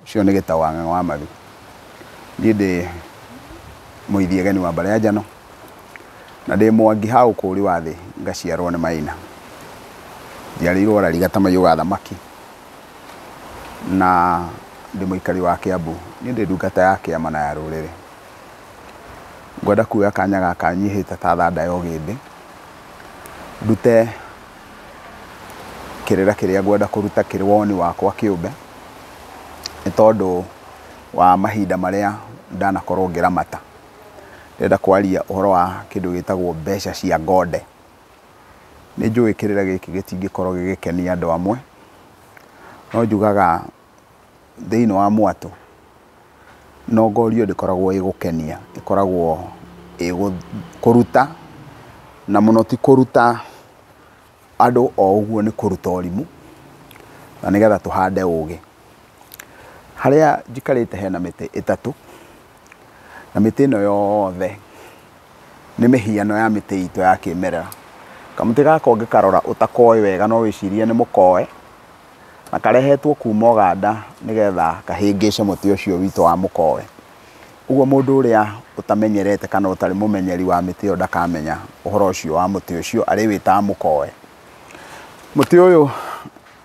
Ũcio nĩ Gĩtaũ wa Ng'ang'a wa Mathu. Niĩ ndĩ mũithiegeni wa mbarĩ ya Njano na ndĩ Mwangi ha ũkũũri wa thĩ ngaciarwo nĩ Maina. Njiarĩirwo Rariga ta maiyũ ga thamaki na ndĩ mũikari wa Kiambu. Niĩ ndĩ ndungata ya kĩama na ya rũrĩrĩ. Ngwenda kuoya kanya gaka nyihĩte ta thanda ya ũgĩmbĩ, ndute kĩrĩra kĩrĩa ngwenda kũruta kĩrĩ woni wakwa kĩũmbe, nĩ tondũ wa mahinda marĩa ndanakorwo ngĩramata. Ndĩrenda kwaria ũhoro wa kĩndũ gĩtagwo mbeca cia ngonde. Nĩ njũĩ kĩrĩra gĩkĩ gĩtingĩkorwo gĩgĩkenia andũ amwe, no njugaga thĩinĩ wa mwatũ nongorio ndĩkoragwo ĩgũkenia, ĩkoragwo ĩ kũruta, na mũno ti kũruta andũ o ũguo, nĩ kũruta ũrimũ na nĩgetha tũhande ũgĩ. Harĩa njikarĩte hena mĩtĩ ĩtatũ, na mĩtĩ ĩno yothe nĩ mĩhiano ya mĩtĩ itũ ya kĩmerera. Kamũtĩ gaka ũngĩkarora ũtakoĩ wega no wĩcirie nĩ mũkoe, na karehetwo kuma Ũganda nĩgetha kahĩngĩce mũtĩ ũcio witũ wa mũkoe. Ũguo mũndũ ũrĩa ũtamenyerete kana ũtarĩ mũmenyeri wa mĩtĩ ĩyo ndakamenya ũhoro ũcio wa mũtĩ ũcio, arĩwĩtaga mũkoe. Mũtĩ ũyũ,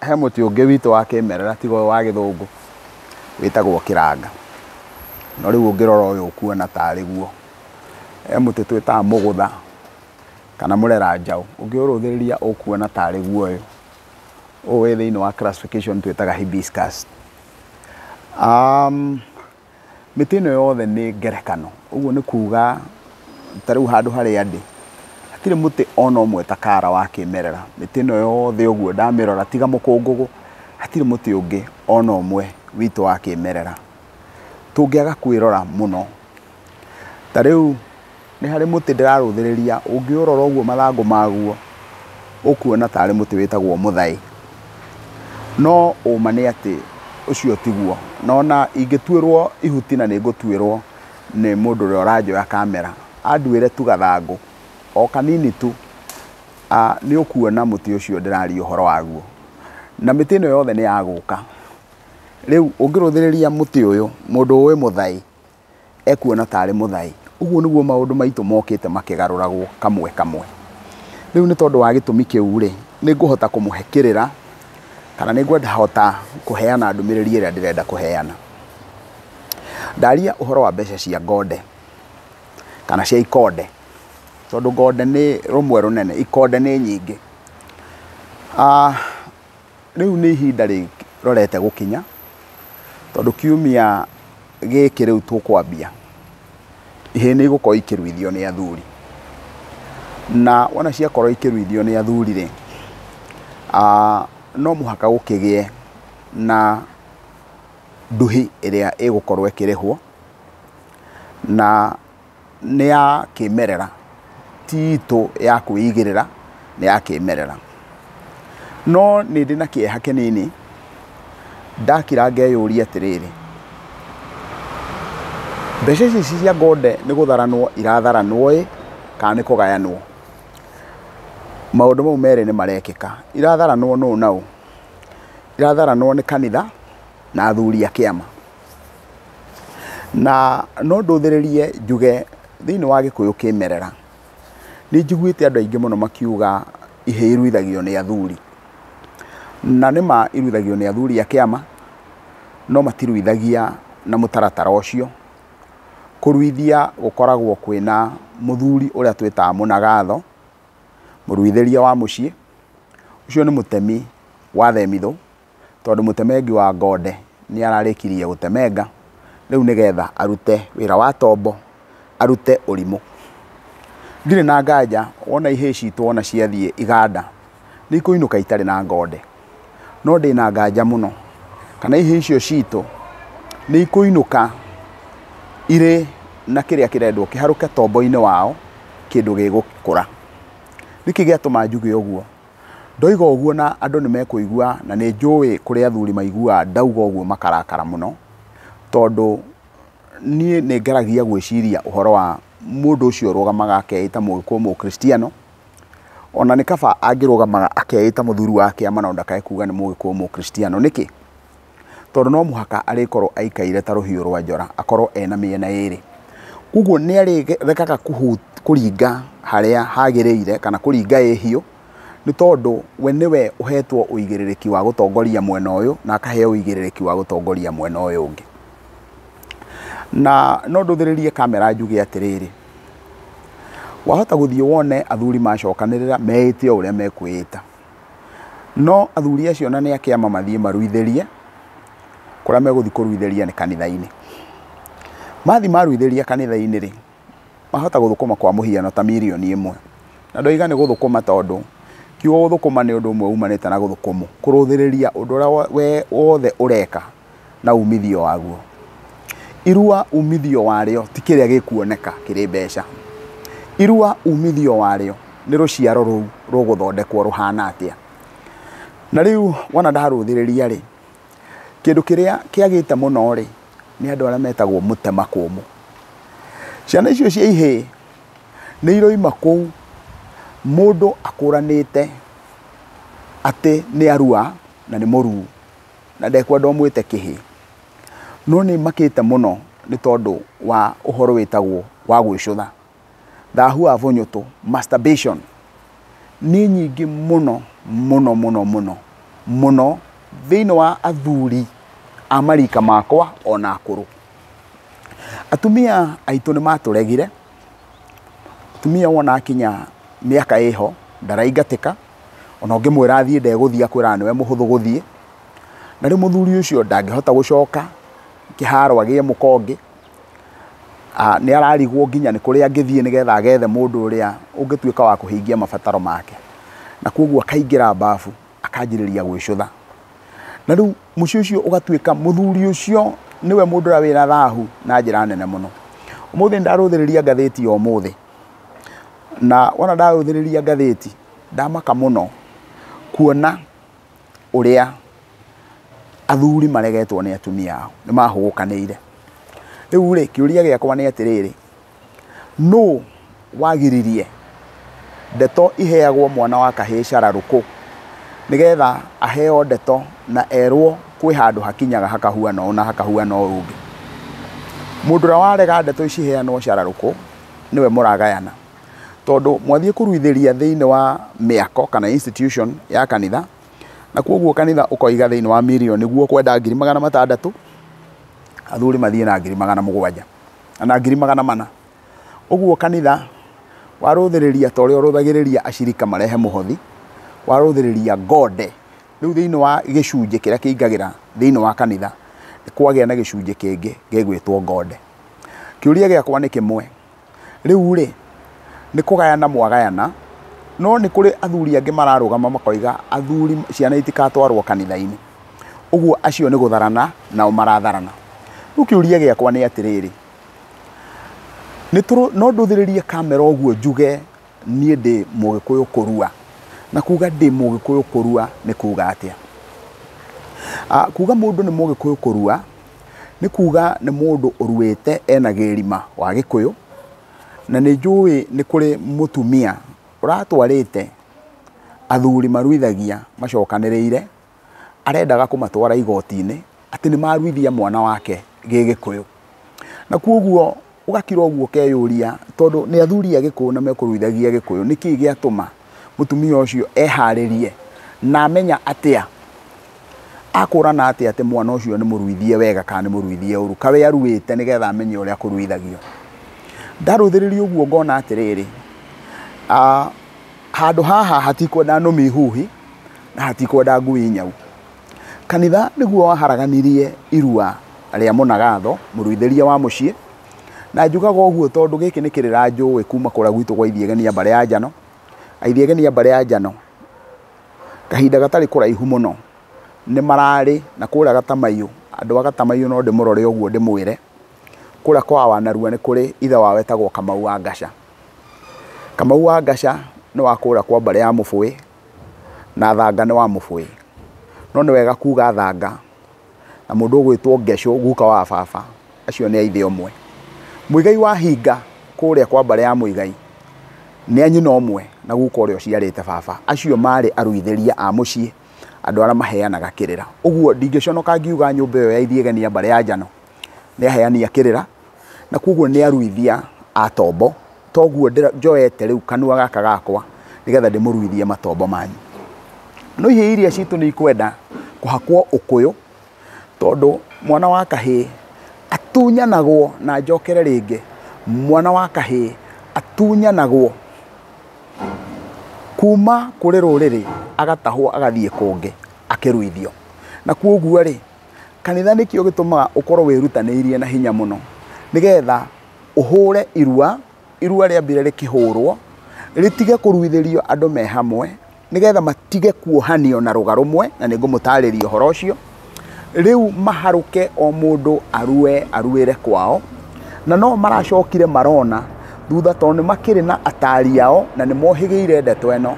he mũtĩ ũngĩ witũ wa kĩmerera tiga ũyũ wa gĩthũngũ wĩtagwo kĩranga, no rĩu ũngĩrora ũyũ ũkuona tarĩ guo. He mũtĩ twĩtaga mũgũtha kana mũrera njaũ, ũngĩũrũthĩrĩria ũkuona tarĩ guo ũyũ. Ũyũ wĩ thĩinĩ wa classification twĩtaga hibiscus. Mĩtĩ ĩno yothe nĩ ngerekano, ũguo nĩ kuga ta rĩu handũ harĩa ndĩ hatirĩ mũtĩ ona ũmwe ta kara wa kĩmerera. Mĩtĩ ĩno yothe ũguo ndamĩrora tiga mũkũngũgũ, hatirĩ mũtĩ ũngĩ ona ũmwe witũ wa kĩmerera. Tũngĩaga kwĩrora mũno, ta rĩu nĩ harĩ mũtĩ ndĩrarũthĩrĩria, ũngĩũrora ũguo mathangũ maguo ũkuona tarĩ mũtĩ wĩtagwo mũthaĩ, no ũma nĩ atĩ ũcio tiguo. Na ona ingĩtuĩrwo ihuti, na nĩ ngũtuĩrwo nĩ mũndũ ũrĩa ũranjoya kamera, anduĩre tu gathangũ o kanini tu, nĩ ũkuona mũtĩ ũcio ndĩraria ũhoro waguo. Na mĩtĩ ĩno yothe nĩ ya gũka. Rĩu ũngĩrũthĩrĩria mũtĩ ũyũ, mũndũ ũĩ mũthaĩ ekuona tarĩ mũthaĩ. Ũguo nĩguo maũndũ maitũ mokĩte makĩgarũragwo kamwe kamwe. Rĩu nĩ tondũ wa gĩtũmi kĩu rĩ, nĩ ngũhota kũmũhe kĩrĩra kana nĩ ngwenda hota kũheana ndũmĩrĩri ĩrĩa ndĩrenda kũheana. Ndaria ũhoro wa mbeca cia ngonde kana cia ikonde, tondũ ngonde nĩ rũmwe rũnene, ikonde nĩ nyingĩ. Rĩu nĩ ihinda rĩrorete gũkinya, tondũ kiumia gĩkĩ rĩu tũkwambia ihĩĩ nĩ igũkorwo ikĩruithio nĩ athuri, na wona ciakorwo ikĩruithio nĩ athuri rĩ, no mũhaka gũkĩgĩe na nduhi ĩrĩa ĩgũkorwo ĩkĩrĩhwo, na nĩ ya kĩmerera, ti itũ ya kwĩigĩrĩra, nĩ ya kĩmerera. No nĩ ndĩ na kĩeha kĩnini, ndakira ngeyũria atĩrĩrĩ, mbeca ici cia ngonde nĩ gũtharanwo iratharanwo ĩ kana nĩ kũgayanwo? Maũndũ mau merĩ nĩ marekĩka. Iratharanwo nũ na ũ? Iratharanwo nĩ kanitha na athuri a kĩama. Na no ndũthĩrĩrie njuge thĩinĩ wa Gĩkũyũ kĩmerera nĩ njiguĩte andũ aingĩ mũno makiuga ihĩĩ iruithagio nĩ athuri, na nĩma iruithagio nĩ athuri a kĩama, no matiruithagia na mũtaratara ũcio. Kũruithia gũkoragwo kwĩna mũthuri ũrĩa twĩtaga mũnagatho, mũruithĩria wa mũciĩ. Ũcio nĩ mũtemi wa themithũ, tondũ mũtemengi wa ngonde nĩ ararĩkirie gũtemenga, rĩu nĩgetha arute wĩra wa tombo, arute ũrimũ. Ndirĩ na nganja wona ihĩĩ citũ wona ciathiĩ iganda nĩ ikũinũka itarĩ na ngonde, no ndĩna nganja mũno kana ihĩĩ icio citũ nĩ ikũinũka irĩ na kĩrĩa kĩrendwo kĩharũke tombo-inĩ wao, kĩndũ gĩgũkũra. Nĩkĩ gĩatũma njuge ũguo? Ndoiga ũguo na andũ nĩ mekũigua, na nĩ njũĩ kũrĩ athuri maiguaga ndauga ũguo makarakara mũno, tondũ niĩ nĩ ngeragia gwĩciria ũhoro wa mũndũ ũcio ũrũgamaga akeĩta mũgĩkũyũ mũkristiano. Ona nĩ kaba angĩrũgamaga akeĩta mũthuri wa kĩama no ndakae kuga nĩ mũgĩkũyũ mũkristiano. Nĩkĩ? Tondũ no mũhaka arĩkorwo aikaire ta rũhiũ rwa njora, akorwo ena mĩena ĩrĩ. Koguo nĩ arĩrekaga kũringa harĩa hagĩrĩire kana kũringa ĩhiũ, nĩ tondũ we nĩwe ũhetwo ũigĩrĩrĩki wa gũtongoria mwena ũyũ na akaheo ũigĩrĩrĩki wa gũtongoria mwena ũyũ ũngĩ. Na no ndũthĩrĩrie kamera njuge atĩrĩrĩ, wahota gũthiĩ wone athuri macokanĩrĩra meĩte o ũrĩa mekwĩĩta, no athuri acio na nĩ a kĩama mathiĩ maruithĩrie, kũrĩa megũthiĩ kũruithĩria nĩ kanitha-inĩ. Mathiĩ maruithĩria kanitha-inĩ rĩ, mahota gũthũkũma kwa mũhiano ta mirioni 1. Na ndoiga nĩ gũthũkũma tondũ kiugo gũthũkũma nĩ ũndũ ũmwe umanĩte na gũthũkũmũ, kũrũthĩrĩria ũndũ ũrĩa we wothe ũreka na umithio waguo. Irua umithio warĩo ti kĩrĩa gĩkuoneka kĩrĩ mbeca. Irua umithio warĩo nĩ rũciaro rũu rũgũthondekwo rũhana atĩa. Na rĩu wona ndarũthĩrĩria rĩ, kĩndũ kĩrĩa kĩagĩte mũno rĩ, nĩ andũ arĩa metagwo mũtema kũmũ. Ciana icio cia ihĩĩ nĩ iroima kũu mũndũ akũranĩte atĩ nĩ arua na nĩ mũruu na ndekwenda ũmwĩte kĩhĩĩ. No nĩ makĩte mũno nĩ tondũ wa ũhoro wĩtagwo wa gwĩcũtha. Thahu wa bũnyũtũ, masturbation, nĩ nyingĩ mũno mũno mũno mũno mũno thĩinĩ wa athuri a marika makwa ona akũrũ. Atumia aitũ nĩ matũregire. Atumia wona akinya mĩaka ĩho ndaraingatĩka, ona ũngĩmwĩra athiĩ ndegũthiĩ, akwĩraga nĩwe mũhũthũ gũthiĩ. Na rĩu mũthuri ũcio ndangĩhota gũcoka kĩharo agĩe mũka ũngĩ. Nĩ ararigwo nginya nĩ kũrĩa angĩthiĩ nĩgetha agethe mũndũ ũrĩa ũngĩtuĩka wa kũhingia mabataro make. Na koguo akaingĩra bafu akanjĩrĩria gwĩcũtha. Na rĩu mũciĩ ũcio ũgatuĩka mũthuri ũcio nĩwe mũndũ ũrĩa wĩna thahu na njĩra nene mũno. Ũmũthĩ ndarũthĩrĩria ngathĩti ya ũmũthĩ, na wona ndarũthĩrĩria ngathĩti ndamaka mũno kuona ũrĩa athuri maregetwo nĩ atumia ao, nĩ mahũgũkanĩire. Rĩu rĩ, kĩũria gĩakwa nĩ atĩrĩrĩ, nũ wagiririe ndeto iheagwo mwana wa kahĩĩ cararũkũ nĩgetha aheo ndeto na erwo kwĩ handũ hakinyaga hakahuana ũũ na hakahuana ũũ ũngĩ? Mũndũ ũrĩa warega ndeto ici iheanwo cararũkũ nĩwe mũragayana, tondũ mwathiĩ kũruithĩria thĩinĩ wa mĩako kana institution ya kanitha, na koguo kanitha ũkoiga thĩinĩ wa mirioni guo kwenda 600,000, athuri mathiĩ na 700,000 na 400,000. Ũguo kanitha warũthĩrĩria ta ũrĩa ũrũthagĩrĩria acirika marehe mũhothi, warũthĩrĩria ngonde. Rĩu thĩinĩ wa gĩcunjĩ kĩrĩa kĩingagĩra thĩinĩ wa kanitha nĩ kwagĩa na gĩcunjĩ kĩngĩ gĩgwĩtwo ngonde. Kĩũria gĩakwa nĩ kĩmwe, rĩu rĩ, nĩ kũgayana mwagayana, no nĩ kũrĩ athuri angĩ mararũgama makoiga athuri ciana itikatwarwo kanitha-inĩ. Ũguo acio nĩ gũtharana nao maratharana. Rĩu kĩũria gĩakwa nĩ atĩrĩrĩ, no ndũthĩrĩrie kamera ũguo njuge niĩ ndĩ mũgĩkũyũ kũrua, na kuga ndĩ mũgĩkũyũ kũrua nĩ kuga atĩa? Kuga mũndũ nĩ mũgĩkũyũ kũrua nĩ kuga nĩ mũndũ ũruĩte ena gĩrima wa gĩkũyũ, na nĩ njũĩ nĩ kũrĩ mũtumia ũratwarĩte athuri maruithagia macokanĩrĩire, arendaga kũmatwara igoti-inĩ atĩ nĩ maruithia mwana wake gĩgĩkũyũ. Na koguo ũgakira ũguo ũkeyũria, tondũ nĩ athuri a gĩkũyũ na mekũruithagia gĩkũyũ, nĩkĩ gĩatũma mũtumia ũcio eharĩrie na amenya atĩa, akũrana atĩa atĩ mwana ũcio nĩ mũruithie wega kana nĩ mũruithie ũru, kawe aruĩte nĩgetha amenye ũrĩa kũruithagio. Ndarũthĩrĩria ũguo ngona atĩrĩrĩ, handũ haha hatikwenda nũmi huhi na hatikwenda ngui nyau. Kanitha nĩguo waharaganirie irua rĩa mũnagatho, mũruithĩria wa mũciĩ, na njugaga ũguo tondũ gĩkĩ nĩ kĩrĩra njũĩ kuma kũrĩa gwitũ gwa Ithiegenia mbarĩ ya Njano. Aithiegenia mbarĩ ya Njano kahinda gatarĩ kũraihu mũno nĩ mararĩ na kũrĩa Gatamaiyũ, andũ a Gatamaiyũ no ndĩmũrore ũguo ndĩmwĩre, kũrĩa kwa Wanarua nĩ kũrĩ ithe wao wetagwo Kamau wa Ngaca. Kamau wa Ngaca nĩ wa kũrĩa kwa mbarĩ ya Mũbũĩ na Thanga nĩ wa Mũbũĩ. No nĩ wega kuga Thanga na mũndũ ũgwĩtwo Ngecũ guka wa baba, acio nĩ a ithe ũmwe. Mũigai wa Hinga kũrĩa kwa mbarĩ ya Mũigai nĩ a nyina ũmwe na guka ũrĩa ũciarĩte baba. Acio marĩ aruithĩria a mũciĩ Andũ arĩa maheanaga kĩrĩra. Ũguo ndingĩconoka ngiuga nyũmba ĩyo ya Ithiegenia mbarĩ ya Njano nĩ aheani a kĩrĩra, na koguo nĩ aruithia a tombo. Toguo njoete rĩu kanua gaka gakwa nĩgetha ndĩmũruithie matombo manyu. No ihĩĩ iria citũ nĩ ikwenda kũhakwo ũkũyũ, tondũ mwana wa kahĩĩ atunyanagwo, na njokere rĩngĩ, mwana wa kahĩĩ atunyanagwo kuma kũrĩ rũrĩrĩ agatahwo agathiĩ kũngĩ akĩruithio. Na koguo rĩ, kanitha nĩkĩo gĩtũmaga ũkorwo wĩrutanĩirie na hinya mũno nĩgetha ũhũre irua, irua rĩambire rĩkĩhũrwo rĩtige kũruithĩrio andũ me hamwe, nĩgetha matige kuohanio na rũga rũmwe, na nĩngũmũtarĩria ũhoro ũcio. Rĩu maharũke o mũndũ arue aruĩre kwao, na no maracokire marona thutha tondũ nĩ makĩrĩ na atari ao na nĩ mohĩgĩire ndeto ĩno,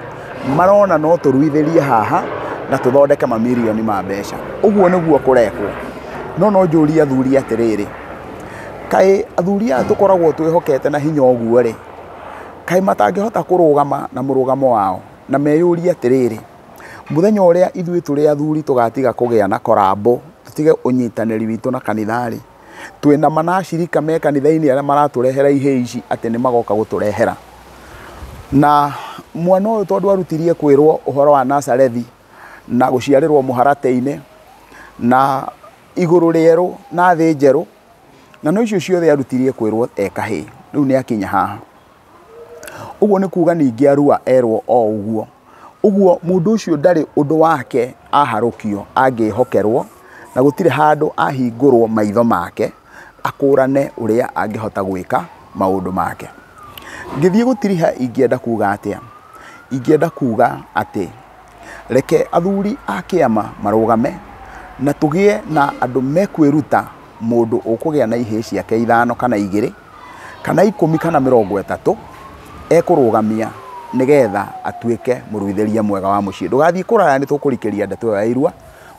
marona no tũruithĩrie haha na tũthondeke mamirioni ma mbeca. Ũguo nĩguo kũrekwo. No no njũrie athuri atĩrĩrĩ, kaĩ athuri aya tũkoragwo twĩhokete na hinya ũguo rĩ, kaĩ matangĩhota kũrũgama na mũrũgamo wao na meyũrie atĩrĩrĩ, mũthenya ũrĩa ithuĩ tũrĩ athuri tũgatiga kũgĩa na korambo, tũtige ũnyitanĩri witũ na kanitha rĩ, twĩna manacirika me kanitha-inĩ arĩa maratũrehera ihĩĩ ici atĩ nĩ magoka gũtũrehera. Na mwana ũyũ tondũ arutirie kwĩrwo ũhoro wa Nazarethi na gũciarĩrwo mũharatĩ-inĩ na igũrũ rĩerũ na thĩ njerũ, na no icio ciothe arutirie kwĩrwo e kahĩĩ, rĩu nĩ akinya haha. Ũguo nĩ kuga ningĩ arua erwo o ũguo. Ũguo mũndũ ũcio ndarĩ ũndũ wake aharũkio angĩhokerwo, na gũtirĩ handũ ahingũrwo maitho make akũrane ũrĩa angĩhota gwĩka maũndũ make. Ngĩthiĩ gũtiriha ingĩenda kuga atĩa? Ingĩenda kuga atĩ reke athuri a kĩama marũgame na tũgĩe na andũ mekwĩruta, mũndũ ũkũgĩa na ihĩĩ ciake 5 kana 2 kana 10 kana 30 ekũrũgamia nĩgetha atuĩke mũruithĩria mwega wa mũciĩ. Ndũgathiĩ kũraya, nĩ tũkũrikĩria ndeto ĩyo ya irua.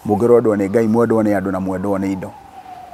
Mũngĩrwendwo nĩ Ngai, mwendwo nĩ andũ na mwendwo nĩ indo.